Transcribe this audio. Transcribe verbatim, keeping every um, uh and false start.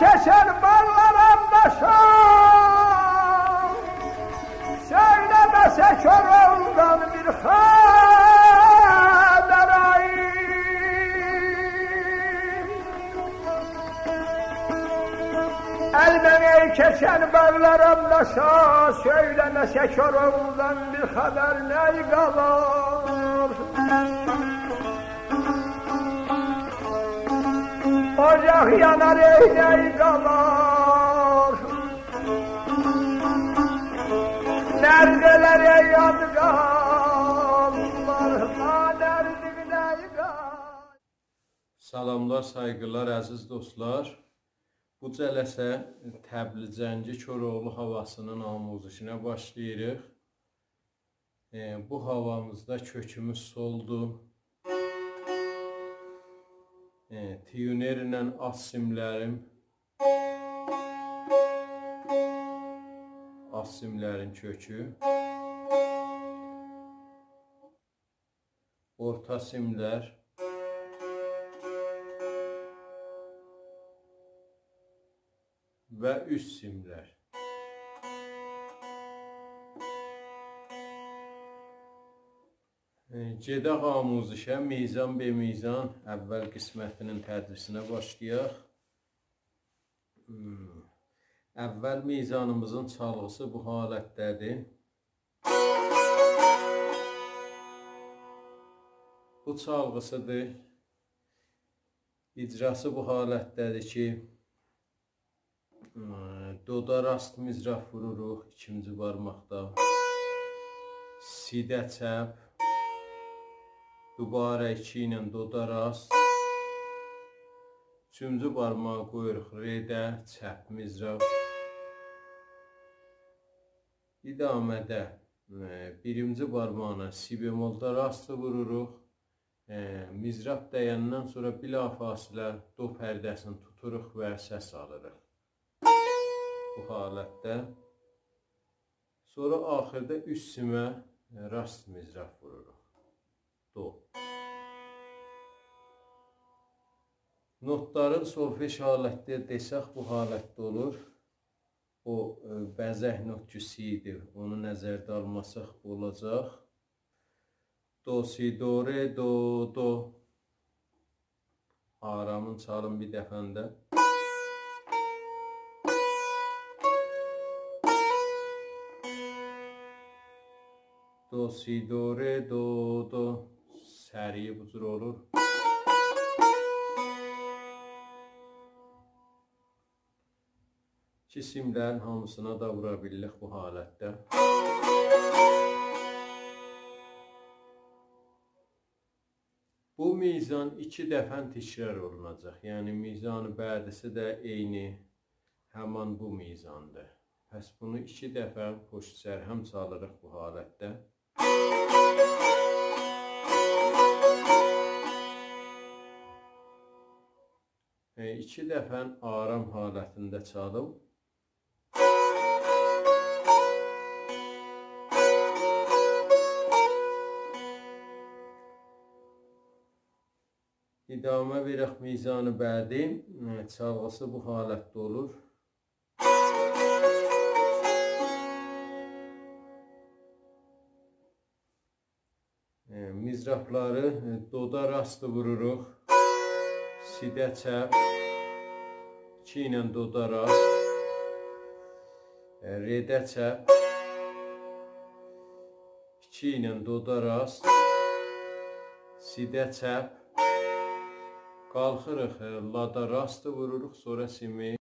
کئچن باغلارام داشا، سؤیله‌مه‌سه کوراوغلان بیر خبر، آی. المن ای کئچن باغلارام داشا، سؤیله‌مه‌سه کوراوغلان بیر خبر نه‌یی قالار؟ اوجاق یانار، ای نه‌یی قالار؟ نرد ائلر، ای یادگارلار، ها، نردیک نه‌یی قالار؟ سلاملار، سایغیلار، عزیز دوستلار. بو جلسه تبلیغ جنگی کوراوغلو هاواسینین آموزشینه باشلاییریق. ائ، بو هاوامیزدا کؤکوموز سولدور. ائ، تیونر ایله آلت سیملریم، آلت سیملرین کؤکو، اورتا سیملر و اوست سیملر. ائ، گئدک آموزشه، میزان به میزان اول قسمتینین تدریسینه باشلایاق. هوم. اول میزانیمیزین چالغیسی بو حالتده‌دیر. بو چالغیسیدیر. اجراسی بو حالتده‌دیر کی، م، دودا راست مضراب ووروروق ایکینجی بارماقدا. سی‌ده چپ. دوباره ایکی ایله دودا راست. اوچونجو بارماغی قویوروق رده، چپ مضراب. ادامه‌ده، ائ، بیرینجی بارماغینان سی بمولدا راستی ووروروق. ائ، مضراب دَیندن سونرا بلافاصله دو پرده‌سینی توتوروق و سس آلیریق. بو حالتده. سونرا آخیردا اوست سیمه، ائ، راست مضراب ووروروق. دو. نوتلارین سولفژ حالتده دئسک، بو حالتده اولور. او، ائ، بزک نوت کی، سی ایدی. اونو نظرده آلماساق، بو اولاجاق: دو، سی، دو، رئ، دو، دو. آرامین چالیم بیر دفعه ده. دو، سی، دو، رئ، دو، دو. سریعی بو جور اولور. ایکی سیملرین هامیسینا دا وورا بیلیریک بو حالتده. بو میزان ایکی دفعه تکرار اولوناجاق. یعنی میزان بعدیسی ده عینی همان بو میزاندیر. پس بونو ایکی دفعه پشت سر هم چالیریق بو حالتده. ائ، ایکی دفعه آرام حالتینده چالیم. ادامه وئرک میزان بعدین، ائ، چالغیسی بو حالتده اولور. ائ، مضرابلاری، ائ، دودا راستی ووروروق. سی‌ده چپ. ایکی ایله دودا راست. ائ، رئده چپ. ایکی ایله دودا راست. سی‌ده چپ. قالخیریق، ائ، لادا راستی ووروروق، سونرا سیمی